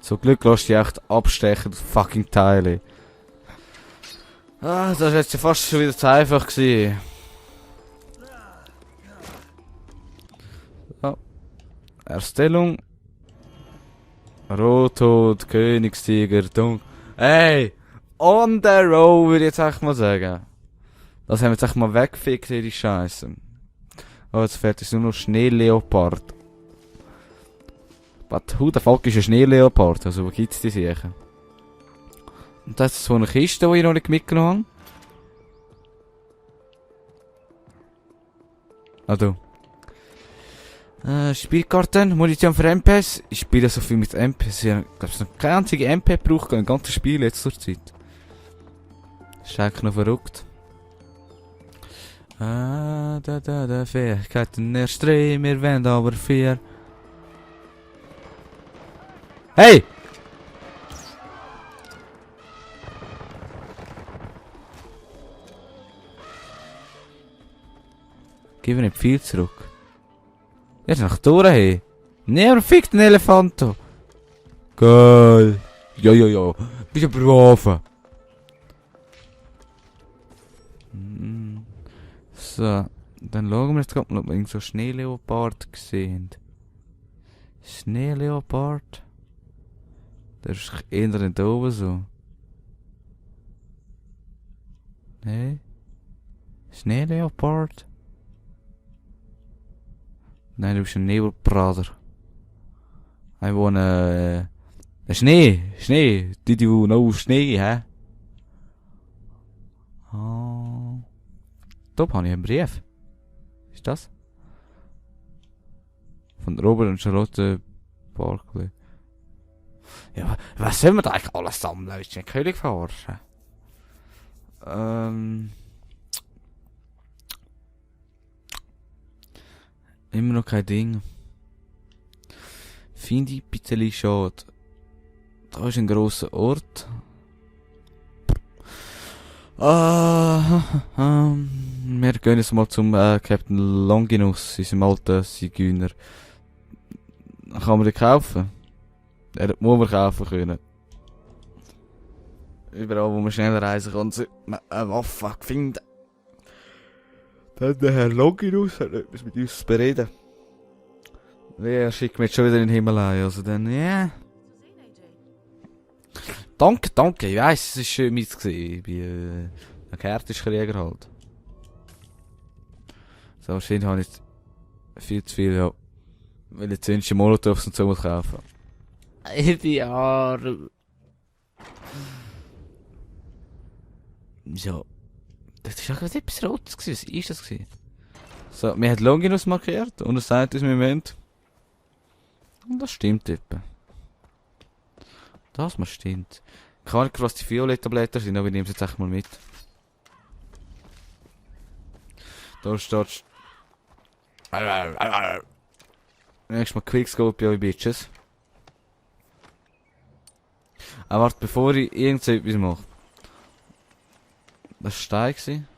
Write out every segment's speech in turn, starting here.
Zum Glück lässt du dich echt abstechen, das fucking Teil. Ah, das war jetzt ja fast schon wieder zu einfach gewesen. So. Erstellung. Rothut, Königstiger, Dunkel. Hey! On the road, würde ich jetzt echt mal sagen. Das haben wir jetzt echt mal weggefickt, die Scheiße. Oh, jetzt fährt es nur noch Schneeleopard. But who the fuck ist ein Schneeleopard? Also, wo gibt's die sicher? Und das ist so eine Kiste, die ich noch nicht mitgenommen habe. Ah, du. Spielkarten, Munition für MPs. Ich spiele so viel mit MPs. Ich habe, glaube noch keine einzige MP gebraucht im ganzen Spiel jetzt zur Zeit. Das ist eigentlich noch verrückt. Fähigkeiten erstreben, wir wollen aber 4. Hey! Gib mir nicht viel zurück. Er ist nach durch, hey. Niemand fickt den Elefanto. Geil. Ja. Bist du brav. So. Dann schauen wir jetzt gerade mal, ob wir so Schneeleopard gesehen. Schneeleopard? Der ist eher nicht oben so. Nee. Schneeleopard? Nein, du bist ein Nebelprater. I wanna... Schnee! Did you know Schnee, hä? Oh. Da habe ich einen Brief. Ist das? Von Robert und Charlotte Barkley. Ja, was soll man da eigentlich alles sammeln? Willst du den König verarschen? Immer noch kein Ding. Finde ich ein bisschen schade. Da ist ein grosser Ort. Wir gehen jetzt mal zum Captain Longinus, unserem alten Zigeuner. Kann man den kaufen? Er muss man kaufen können. Überall, wo man schneller reisen kann, sollte man eine Waffe finden. Dann der Herr Longinus hat etwas mit uns zu bereden. Er schickt mich jetzt schon wieder in den Himmel ein, also dann, ja. Yeah. Danke, ich weiss, es war schön mit gewesen. Ich bin ein Kärtiskrieger halt. So, wahrscheinlich habe ich jetzt viel zu viel, ja. Weil ich jetzt Molotovs und so muss kaufen. Ich bin arm. So. Das ist auch etwas Rotes gewesen. Was ist das gewesen? So, wir haben Longinus markiert und er sagt uns im Moment. Und das stimmt etwa. Das mal stimmt. Keine Ahnung, was die violetten Blätter sind, aber ich nehme sie jetzt echt mal mit. Da steht... Nächstes Mal Quickscope, ja, Bitches. Aber warte, bevor ich irgendetwas mache. Das war Stein gewesen.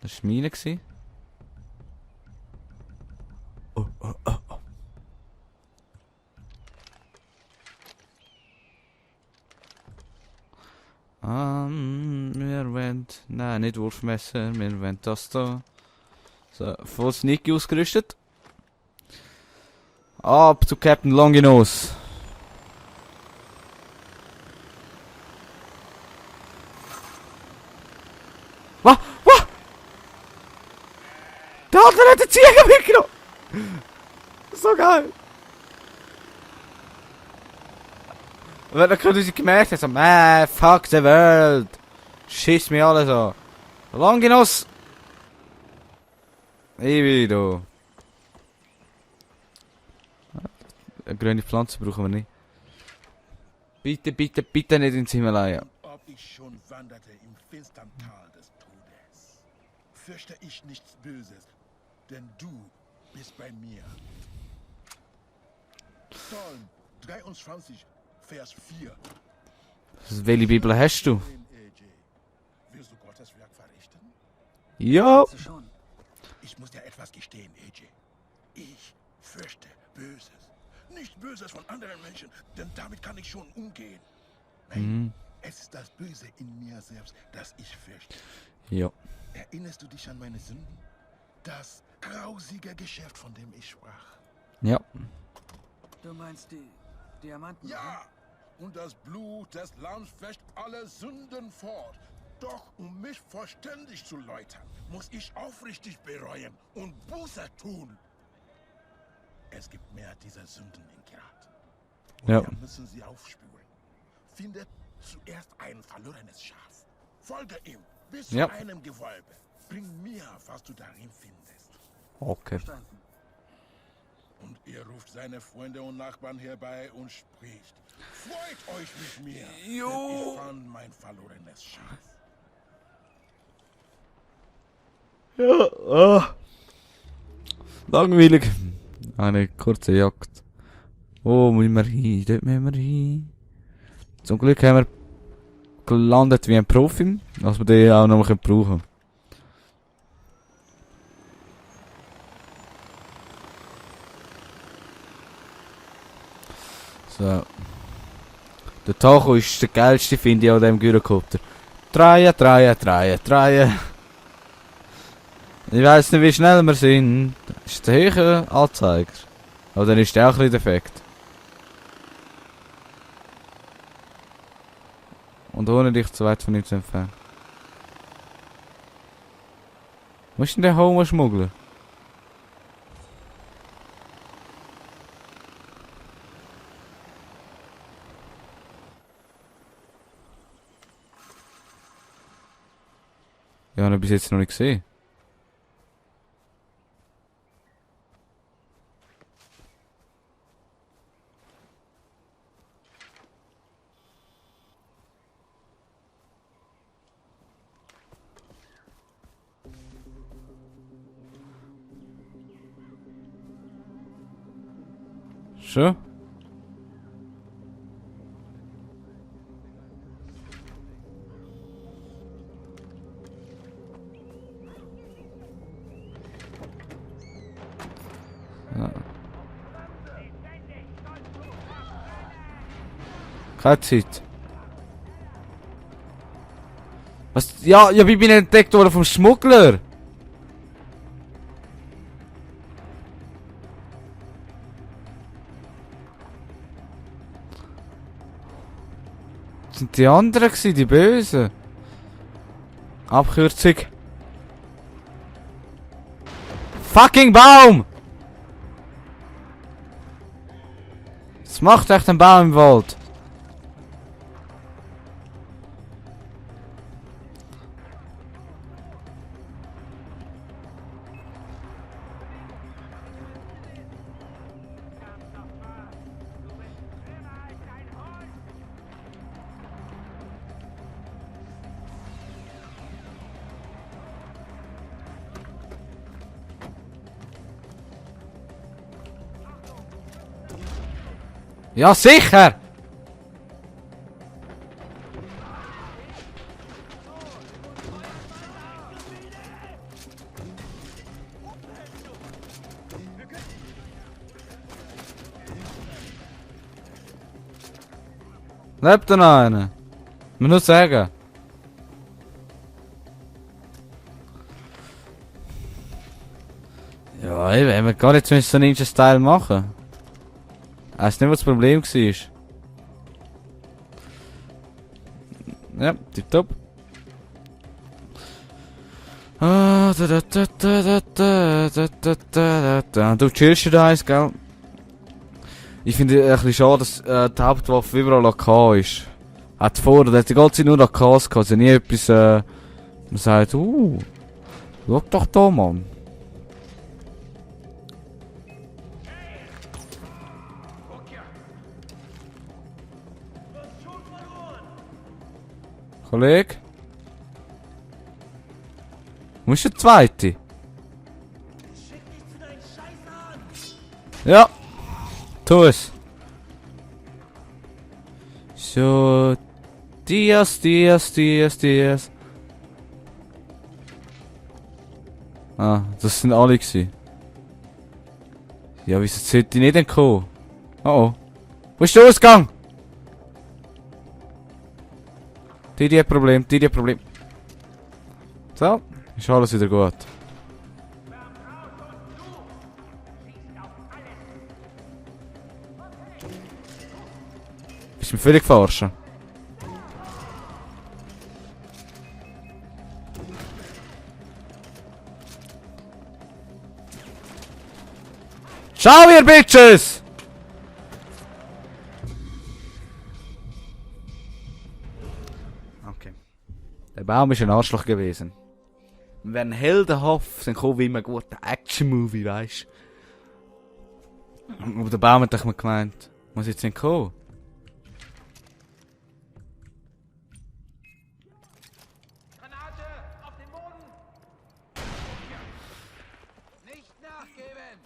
Das war meine gewesen. Oh. Wir wollen... Nein, nicht Wurfmesser, wir wollen das da. So, voll sneaky ausgerüstet. Ab zu Captain Longinus. Was? Der andere hat den Ziegen mitgenommen! So geil! Und wenn dann unsere gemerkt haben, so, fuck the world! Schiss mich alles an! Longinus! Ich bin da. Eine grüne Pflanze brauchen wir nicht. Bitte nicht ins Himalaya. Ob ich schon wanderte im finstern Tal des Todes, fürchte ich nichts Böses, denn du bist bei mir. Psalm 23, Vers 4. Welche Bibel hast du? Willst du Gottes Werk verrichten? Ja! Ich muss dir etwas gestehen, AJ. Ich fürchte Böses. Nicht Böses von anderen Menschen, denn damit kann ich schon umgehen. Nein, es ist das Böse in mir selbst, das ich fürchte. Ja. Erinnerst du dich an meine Sünden? Das grausige Geschäft, von dem ich sprach. Ja. Du meinst die Diamanten? Ja, und das Blut des Lamms wäscht alle Sünden fort. Doch um mich vollständig zu läutern, muss ich aufrichtig bereuen und Buße tun. Es gibt mehr dieser Sünden in Grat. Und Ja. wir müssen sie aufspüren. Findet zuerst ein verlorenes Schaf. Folge ihm bis Ja. zu einem Gewölbe. Bring mir, was du darin findest. Okay. Verstanden. Und er ruft seine Freunde und Nachbarn herbei und spricht: Freut euch mit mir, denn ich fand mein verlorenes Schaf. Ja. Langweilig. Eine kurze Jagd. Wo müssen wir hin? Dort müssen wir hin. Zum Glück haben wir gelandet wie ein Profi, dass wir den auch noch brauchen können. So. Der Tacho ist der geilste, finde ich, an diesem Gyrokopter. Drehen, drehen, drehen, drehen. Ich weiss nicht, wie schnell wir sind. Das ist der höhere Anzeiger. Aber dann ist der auch ein bisschen defekt. Und ohne dich zu weit von ihm zu entfernen. Wo ist denn der Homo-Schmuggler? Ja, habe ich bis jetzt noch nicht gesehen. Schon? Ja. Keine Zeit. Was? Ja, ich bin entdeckt worden vom Schmuggler. Das sind die anderen gewesen, die Bösen. Abkürzung. Fucking Baum! Was macht echt ein Baum im Wald? Ja, sicher! Lebt da noch einer? Man muss sagen. Ja, eben, wir gar nicht zumindest so einen Ninja-Style machen. Weißt nicht, was das Problem war? Ja, tipptopp. Ah, du chillst da eins, gell? Ich finde es ein bisschen schade, dass die Hauptwaffe überall AK ist. Hat vorher, der hat die ganze Zeit nur AKs gehabt, also nie etwas, man sagt, schau doch da, Mann. Kollege? Wo ist der zweite? Ja. Tu es. So. Dias. Ah, das sind alle gewesen. Ja, wieso sollte ich nicht entkommen? Oh oh. Wo ist der Ausgang? Die Problem. So, ist alles wieder gut. Bist du mich völlig verarschen? Schau, ihr Bitches! Okay. Der Baum ist ein Arschloch gewesen. Wenn heldenhaft sind kommen wie immer guter Action-Movie, weißt du? Aber der Baum hat doch mal gemeint, muss jetzt nicht kommen. Granate! Auf den Boden! Nicht nachgeben!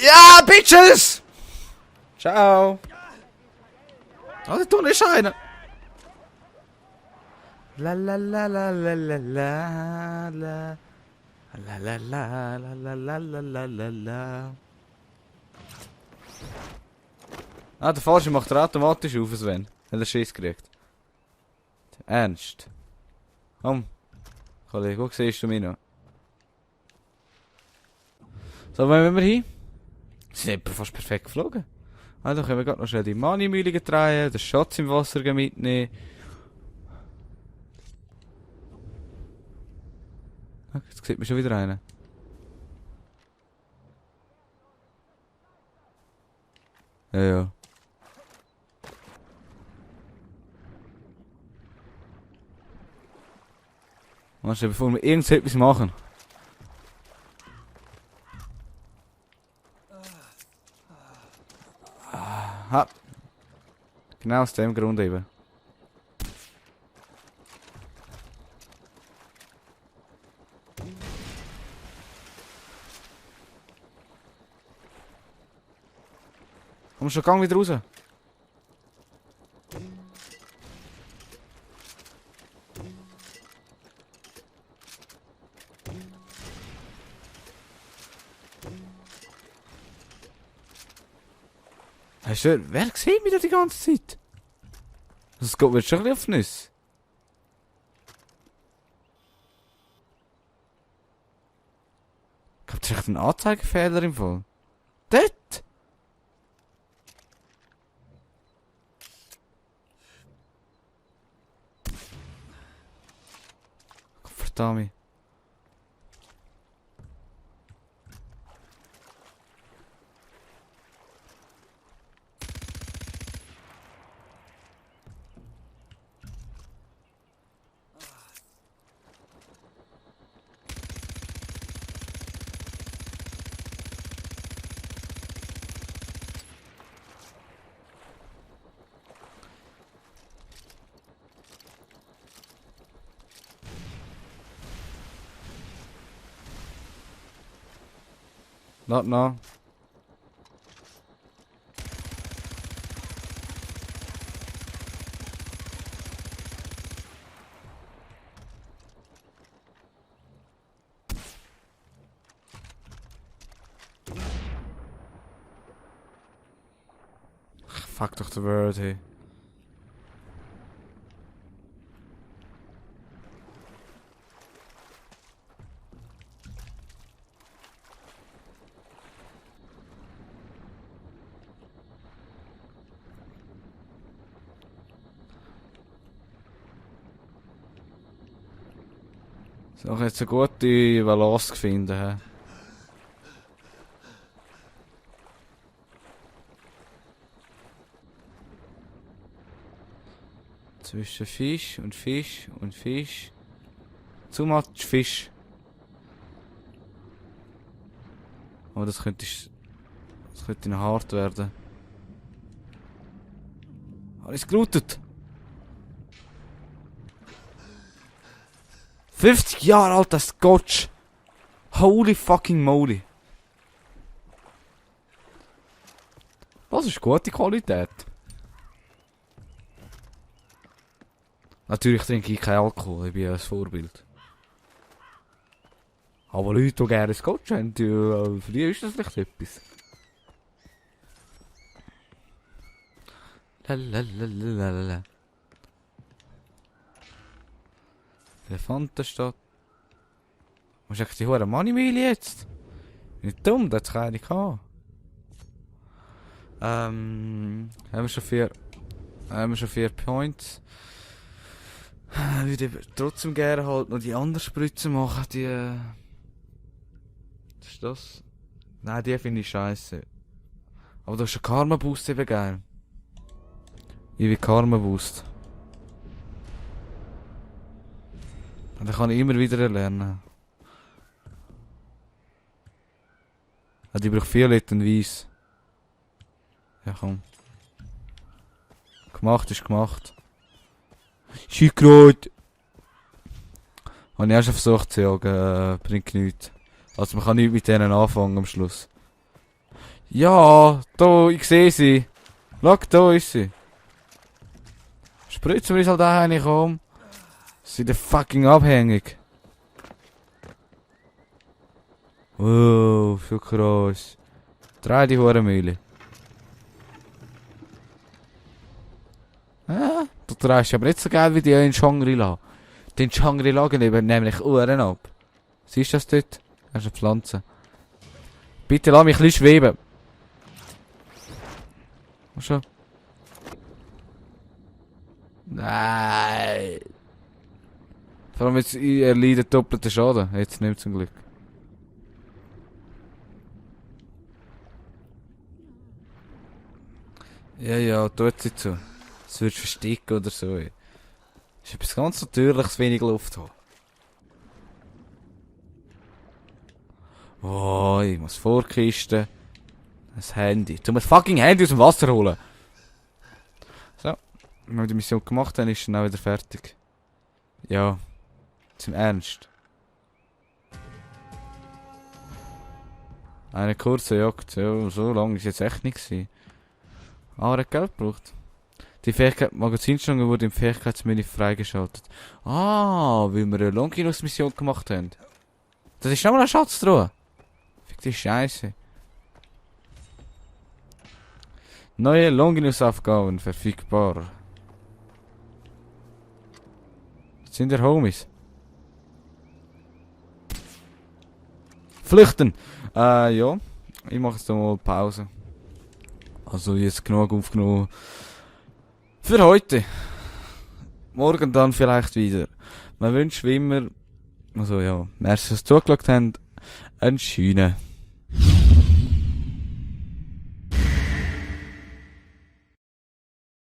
Ja, Bitches! Ciao! Oh, da tun ist einer! La la la la la la la la la la la la la la la la la. Ah, der Falsche macht er automatisch auf, Sven. Hat er Schiss gekriegt. Ernst? Komm. Kollege, wo siehst du mich noch? So, wollen wir hin? Sie sind etwa fast perfekt geflogen. Also können wir gerade noch schnell die Mani-Mühle drehen, den Schatz im Wasser mitnehmen. Jetzt sieht man schon wieder einen. Ja. Warte, bevor wir irgendetwas machen. Aha. Genau aus dem Grund eben. Komm schon, gang wieder raus. Hast du, wer sieht mich da die ganze Zeit? Das geht mir schon ein bisschen auf die Nüsse. Ich glaube, das ist echt ein Anzeigefehler im Fall. Dort! Verdammt. Not now. Fuck toch de word, hey. So, jetzt eine gute Balance gefunden. He? Zwischen Fisch und Fisch und Fisch. Zu much Fisch. Oh, das könnte noch hart werden. Alles gelootet. 50 Jahre alter Scotch. Holy fucking moly. Das ist gute Qualität. Natürlich trinke ich keinen Alkohol, ich bin ja ein Vorbild. Aber Leute, die gerne Scotch haben, für die ist das vielleicht etwas. Lalalala. Elefantenstadt. Wo ist eigentlich die hure Money-Meile jetzt? Nicht dumm, das hat keine gehabt. Haben wir schon 4 Points. Ich würde trotzdem gerne halt noch die anderen Spritzen machen, die... Was ist das? Nein, die finde ich scheiße. Aber du hast einen Karma Boost eben geil. Ich will Karma Boost. Und dann kann ich immer wieder lernen. Die braucht Violett und Weiß. Ja komm. Gemacht ist gemacht. Schickrot! Habe ich auch schon versucht zu jagen, bringt nichts. Also man kann nichts mit denen anfangen am Schluss. Ja, da, ich sehe sie. Schau, da ist sie. Spritzen wir uns halt daheim um. Sie sind fucking abhängig. Wow, viel krass. 3 die Hurenmühle. Du drehst aber nicht so geil wie die in Shangri-La. Die in Shangri-La geben nämlich Uhren ab. Siehst du das dort? Das ist eine Pflanze. Bitte lass mich ein bisschen schweben. Schon. Nein. Vor allem jetzt, er leidet doppelten Schaden. Jetzt nicht zum Glück. Ja, tut sie zu. Es wird versticken oder so. Das ist etwas ganz Natürliches, wenig Luft haben. Oh, ich muss vorkisten. Das Handy. Tu mir das fucking Handy aus dem Wasser holen. So. Wenn wir die Mission gemacht haben, ist dann auch wieder fertig. Ja. Zum Ernst. Eine kurze Jagd. Ja, so lange ist jetzt echt nicht gewesen. Ah, er hat Geld gebraucht. Die Fähigkeit Magazinstange wurde im Fähigkeitsmenü freigeschaltet. Ah, weil wir eine Longinus-Mission gemacht haben. Das ist nochmal ein Schatztruhe. Fick die Scheiße. Neue Longinus-Aufgaben verfügbar. Das sind der Homies. Flüchten! Ja. Ich mache jetzt mal Pause. Also jetzt genug aufgenommen. Für heute. Morgen dann vielleicht wieder. Man wünscht wie immer, also ja, merci, dass ihr zugeschaut habt, einen schönen